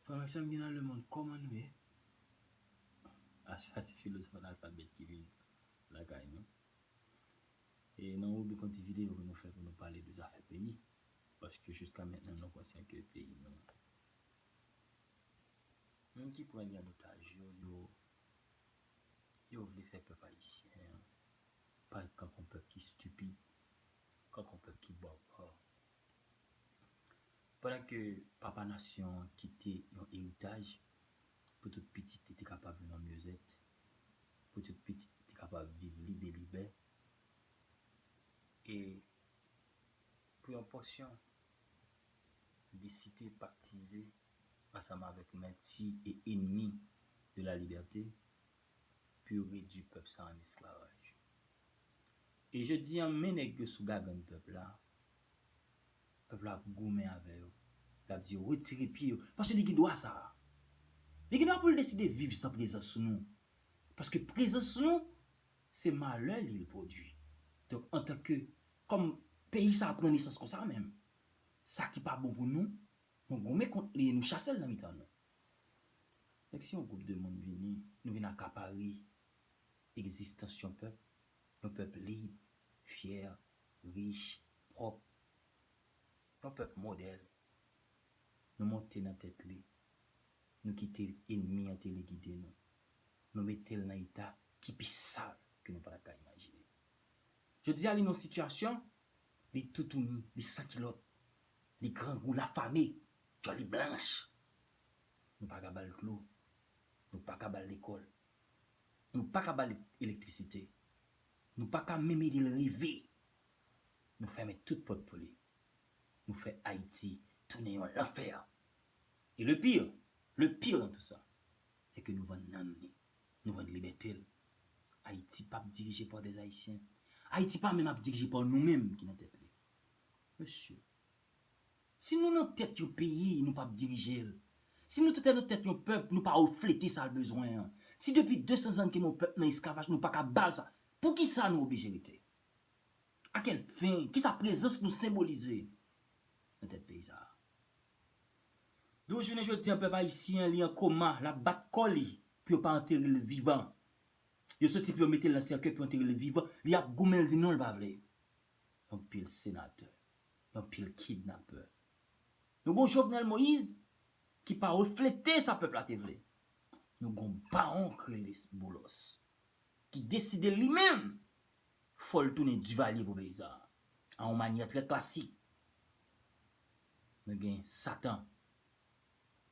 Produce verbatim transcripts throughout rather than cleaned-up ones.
Frè m ak sè m ki nan lemonn, kòman nou ye? Aswè a se filozof analfabèt ki vin lakay nou. E nan ribrik yon ti videyo ke nou fè pou nou pale de zafè peyi. Paske jiska mentnan nou konsyan ke peyi nou, moun ki pran li an otaj yo, yo, yo vle fè pèp ayisyen an parèt tankou yon pèp ki stipid, tankou yon pèp ki baba. Pandan ke papa nasyon an kite yon eritaj pou tout pitit li te kapab vin nan myezèt, pou tout pitit li te kapab viv libe libè, e pou yon pòsyon, li deside patize ansanm avèk menti e enmi de la libète, pou yo redui pèp sa an esklavaj. E jodi a, men nèg yo sou gagann pèp la, pèp la ap goumen avè yo. L ap di yo retire pye yo, paske li gen dwa sa. Li gen dwa pou l deside viv san prezans nou. Paske prezans nou, se malè li l pwodui. Donk, antanke, kòm peyi sa a pran nesans konsa menm, sa ki pa bon pou nou, nou goumen kont li e nou chase l nan mitan nou. Donk, si yon gwoup de moun vini, nou vin akapare egzistans yon pèp, yon pèp lib, fyè, rich, pwòp, yon pèp modèl. Nou monte nan tèt li. Nou kite enmi an telegide nou. Nou mete l nan eta ki pi sal ke nou pa ta ka imajine. Jodi a, li nan yon sitiyasyon, li toutouni, li san kilòt, li grangou, l afame, djòl li blanch. Nou pa ka ba l dlo. Nou pa ka ba l lekòl. Nou pa ka ba l elektrisite. Nou pa ka menm ede l reve. Nou fèmen tout pòt pou li. Nou fè Ayiti tounen yon lanfè. E le pire, le pire dans tout sa, se ke nou vann nanm ni. Nou vann libète l. Ayiti p ap dirije pa des Haïtiens. Ayiti pa menm ap dirije pa nou menm ki nan tèt li. Mesye, si nou nan tèt yon peyi, nou p ap dirije l. Si nou te nan tèt yon pèp, nou pa reflete sa l bezwen an. Si depi de san zan ke yon pèp nan esklavaj, nou pa ka ba l sa, poukisa nou oblije rete? A kèl fen? Kisa prezans nou senbolize nan tèt peyi sa a? Dou jounen jodi an, pèp ayisyen an, li an koma, l ap bat kò li pou yo pa antere l vivan. Yo soti pou yo mete l nan sèkèy pou yo antere l vivan. Li ap goumen, l di non, l pa vle. Yon pil senatè, yon pil kidnapè. Nou gon Jovenel Moïse ki pa reflete sa pèp la te vle. Nou gon bawon k rele Boulos, ki deside li menm fò l tounen Divalye pou peyi sa a, an yon manyè trè klasik. Nou gen Satan,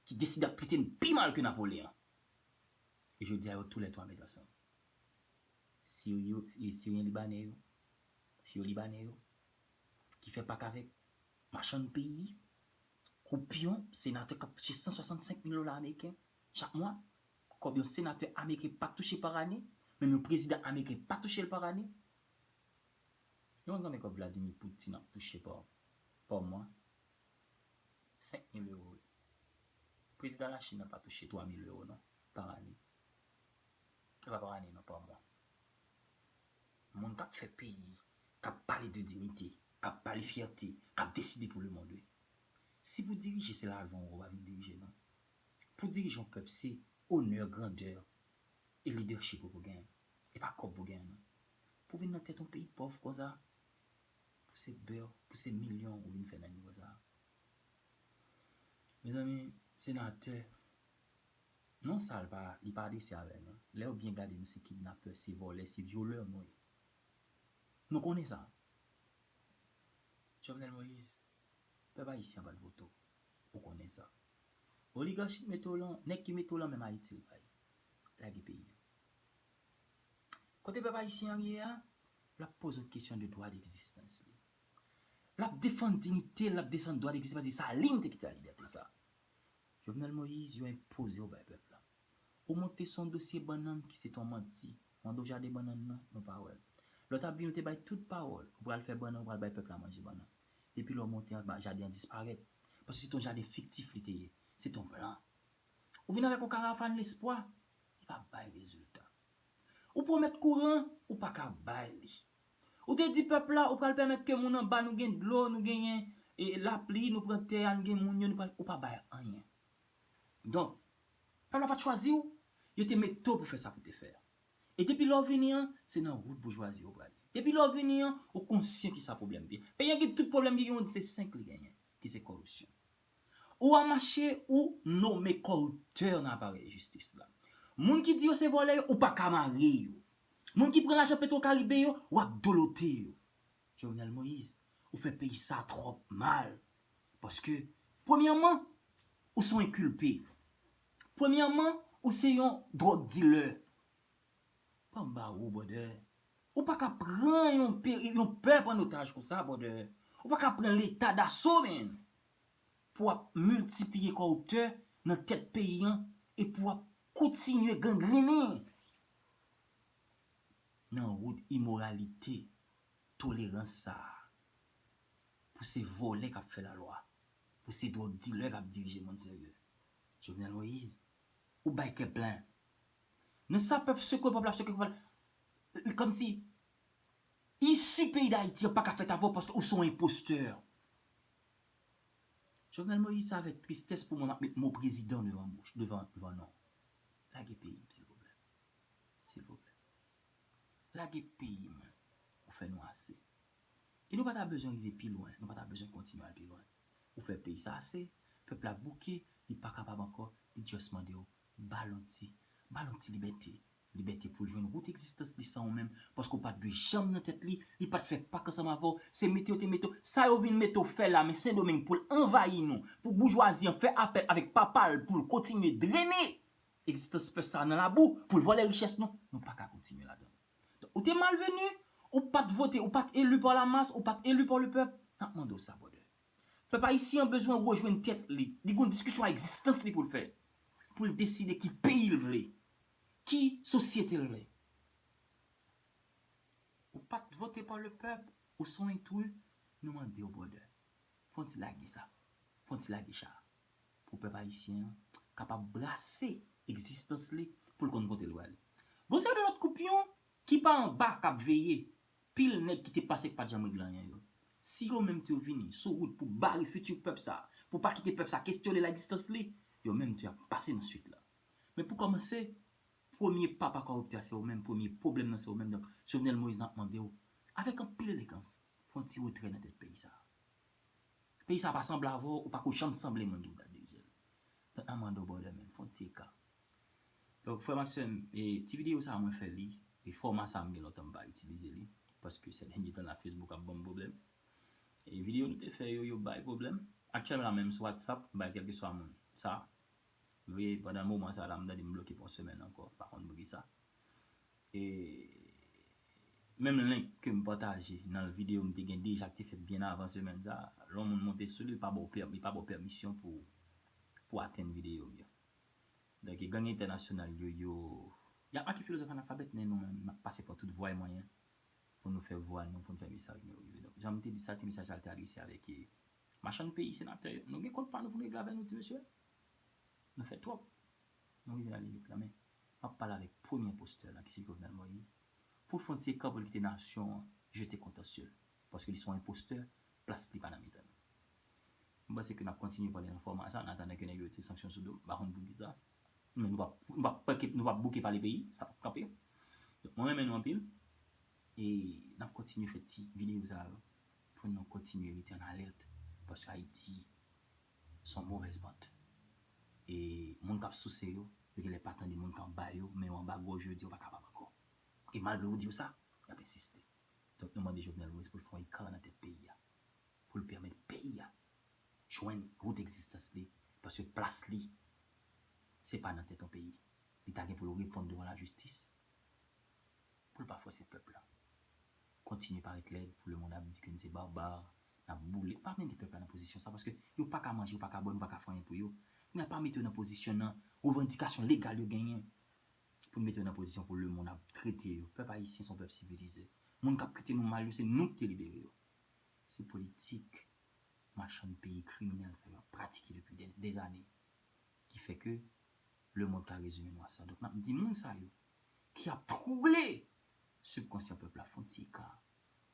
ki deside ap trete n pi mal ke Napoleon. E jodi a, yo toulètwa met ansanm. Siryo, Siryen Libanè yo, Siryo Libanè yo, ki fè pak avèk machann peyi, koupyon, senatè k ap touche san swasannsenk mil dola ameriken chak mwa, kòb yon senatè ameriken pa touche pa ane, menm yon prezidan ameriken pa touche l pa ane. Nou konn konbyen kòb Vladimir Putin ap touche pa, pa mwa? Senk mil ewo, wi. Prezidan Lachin nan pa touche twa mil ewo non, pa ane. E pa pa ane non, pa mwa. Moun k ap fè peyi, k ap pale de diyite, k ap pale fyète, k ap deside pou lemonn, wi. Si pou dirije se lajan w, ou pa vin dirije non. Pou dirije yon pèp, se onè, grandè e lidèchip ou pou genyen. E pa kòb pou genyen non. Pou vin nan tèt yon peyi pòv konsa, pou se bè, pou se milyon ou vin fè nan nivo sa a. Mezanmi, senatè, non sa l pa, li pa adrese avè nou. Lè w byen gade, nou se kidnapè, se vòlè, se vyolè nou ye. Nou konnen sa. Jovenel Moïse, pèp ayisyen an pa t vote w. Ou konnen sa. Oligachi ki mete w lan, nèg ki mete w lan menm Ayiti l bay. Lage peyi a. Kote pèp ayisyen an ye a, l ap poze w kesyon de dwa degzistans li. L ap defann diyite l, l ap defann dwa degzistans li, sa li te kite lalibète sa. Jovenel Moïse, yo enpoze w bay pèp la. Ou monte sou yon dosye bannann ki se t yon manti. Mande w jaden bannann nan, nou pa wè l. Lè w t ap vini, ou te bay tout pawòl. Ou pral fè bannann, ou pral bay pèp la manje bannann. Epi lè w monte anba, jaden an disparèt. Paske se t yon jaden fiktif li te ye. Se t yon plan. Ou vin avèk yon karavàn lespwa, li pa bay rezilta. Ou pwomèt kouran, ou pa ka bay li. Ou te di pèp la, ou pral pèmèt ke moun anba nou gen dlo, nou genyen, e, lapli, nou pran tè a, nou gen moun yo, nou pral, ou pa bay anyen. Donk, pèp la pa t chwazi w, yo te mete w pou fè sa pou te fè a. E depi lè w vini an, se nan wout boujwazi w prale. Depi lè w vini an, ou konsyan ki sa pwoblèm te ye. Peyi an gen tout pwoblèm li gen, yon di se senk li genyen, ki se kòripsyon. Ou a mache, ou nome kòriptè nan aparèy jistis la. Moun ki di yo se vòlè yo, ou pa ka mare yo. Moun ki pran lajan Petro Caribe yo, w ap dolote yo. Jovenel Moïse, ou fè peyi sa twòp mal. Paske, premyèman, ou se yon enkilpe. Premyèman, ou se yon dwòg dilè. Ban m ba ou, brother. Ou pa ka pran yon, pe- yon pèp an otaj konsa, brother. Ou pa ka pran Leta daso, man. Pou w ap miltipliye kòriptè nan tèt peyi an e pou w ap kontinye gangrennen nan wout imoralite, tolerans sa a. Pou se vòlè k ap fè lalwa, pou se dwòg dilè k ap dirije monn serye. Jovenel Moïse, ou bay kè plen. Nan sa pèp sekwe, pèp la sekwe, pèp la, kòmsi isi peyi Dayiti an pa ka fèt avè w paske ou se yon enpostè. Jovenel Moïse, se avèk tristès pou mwen m ap met mo prezidan devan bouch, devan, devan non. Lage peyi m, silvouplè. Silvouplè. Lage peyi m, ou fè nou ase. E nou pa ta bezwen rive pi lwen, nou pa ta bezwen kontinye al pi lwen. Ou fè peyi sa ase, pèp la bouke, li pa kapab ankò, li just mande w, ba l yon ti, ba l yon ti libète. Libète pou l jwenn wout egzistans li san ou menm, paske w pa t dwe janm nan tèt li, li pa t fè pak ansanm avè w, se mete yo te mete w, sa yo vin mete w fè la, men Sendomeng pou l anvayi nou, pou boujwazi an fè apèl avèk papa l pou l kontinye drene egzistans pèp sa nan labou, pou l vòlè richès nou, nou pa ka kontinye ladan. Donk, ou te malvenu, ou pa t vote, ou pa t eli pa lamas, ou pa t eli pa le pèp, n ap mande w sa, brother. Pèp ayisyen an bezwen rejwenn tèt li. Li gen yon diskisyon a egzistans li pou l fè. Pou l deside ki peyi l vle. Ki sosyete l vle. Ou pa t vote pa le pèp, ou se yon entri, nou mande w, brother. Fè yon ti lage sa. Fè yon ti lage cha. Pou pèp ayisyen an kapab brase egzistans li, pou l konn kote l prale. Gon seri de lòt koupyon ki pa anba k ap veye. Pil nèg ki te pase k pa t janm regle anyen yo. Si yo menm tou yo vini sou wout pou bare fiti pèp sa, pou pa kite pèp sa kestyone la egzistans li, yo menm tou y ap pase nan swit la. Men pou kòmanse, premye papa kòriptè a se ou menm, premye pwoblèm nan se ou menm. Donk, Jovenel Moïse, n ap mande w, avèk anpil elegans, fè yon ti retrè nan tèt peyi sa. Peyi sa pa sanble avè w, ou pa ko janm sanble moun ki pou ka dirije l. Donk, n ap mande w, brother, men, fè yon ti eka. Donk, frè m ak sè m, e, ti videyo sa a mwen fè li, e fòma sa a m gen lontan m pa itilize li, paske sè dènye tan la Facebook ap ban m pwoblèm. E videyo nou te fè yo, yo bay pwoblèm. Aktyèlman la menm sou WhatsApp, m bay kèlkeswa moun sa. Wi, pandan moman sa la, m tande m bloke pou yon semèn ankò, m pa konn poukisa. E menm link ke m pataje nan videyo m te gen deja ki te fèt byen avan semèn sa, lè yon moun monte sou li, li pa ba w pè-, li pa ba w pèmisyon pou, pou atenn videyo m yo. Donk, gang entènasyonal yo, yo, y ap make filozof analfabèt, men nou menm, n ap pase pa tout vwa e mwayen pou nou fè vwa nou, pou nou fè mesaj nou rive. Donk, jan m te di sa, ti mesaj sa te adrese avèk, e, machann peyi, senatè yo. Nou gen kont pa nou pou nou regle avè nou, ti mesye. Nou fè twòp. Nou rive nan limit la, men m ap pale avèk premye enpostè la, ki se Jovenel Moïse, pou l fè yon ti eka pou l kite nasyon an jete kontansye l. Paske li se yon enpostè, plas li pa nan mitan nou. M panse ke n ap kontinye pale nan fòma sa, an atandan ke nèg yo retire sanksyon sou do m, m pa konn poukisa. Men nou p ap, nou p ap, nou p ap bouke pale peyi, sa p ap kanpe. Donk, mwen renmen nou anpil. E n ap kontinye fè ti videyo sa yo pou nou kontinye rete an alèt. Paske Ayiti se yon movèz pant. E moun k ap souse yo, yo genlè pa tande moun k ap ba yo, men yo anba gòj yo, yo di yo pa kapab ankò. E malgre yo di yo sa, y ap ensiste. Donk, nou mande Jovenel Moïse pou l fè yon eka nan tèt peyi a. Pou l pèmèt peyi a jwenn wout egzistans li, paske plas li, se pa nan tèt yon peyi. Li ta gen pou l reponn devan lajistis, pou l pa fòse pèp la kontinye parèt lèd, pou lemonn ap di ke n se baba, n ap boule. Pa mete pèp la nan pozisyon sa, paske yo pa ka manje, yo pa ka bwè, nou pa ka fè anyen pou yo. Nou pa mete yo nan pozisyon nan revandikasyon legal yo genyen. Pou n mete yo nan pozisyon pou lemonn ap trete yo. Pèp ayisyen se yon pèp sivilize. Moun k ap trete nou mal yo, se nou ki te libere yo. Se politik machann peyi kriminèl sa yo ap pratike depi dè, dèzane ki fè ke lemonn ka rezime nou a sa. Donk, n ap di moun sa yo ki ap twouble sibkonsyan pèp la, fè yon ti eka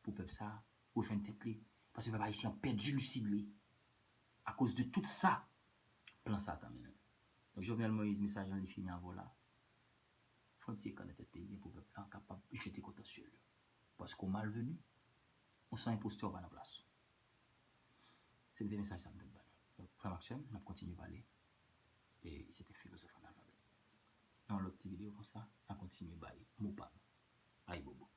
pou pèp sa rejwenn tèt li. Paske pèp ayisyen an pèdi lisid li akoz de tout sa plan Satan mennen l. Donk, Jovenel Moïse, mesaj lan li fini avè w la. Fè yon ti ekran nan tèt peyi a pou pèp la kapab jete kontansyèl yo. Paske w malveni, ou se yon enpostè, ou pa nan plas ou. Se te mesaj sa m te ba nou. Donk, frè m ak sè m, n ap kontinye pale. E se te Filozòf an Alfabè. Nan yon lòt ti videyo konsa, n a kontinye bay mo pa nou. Ayibobo.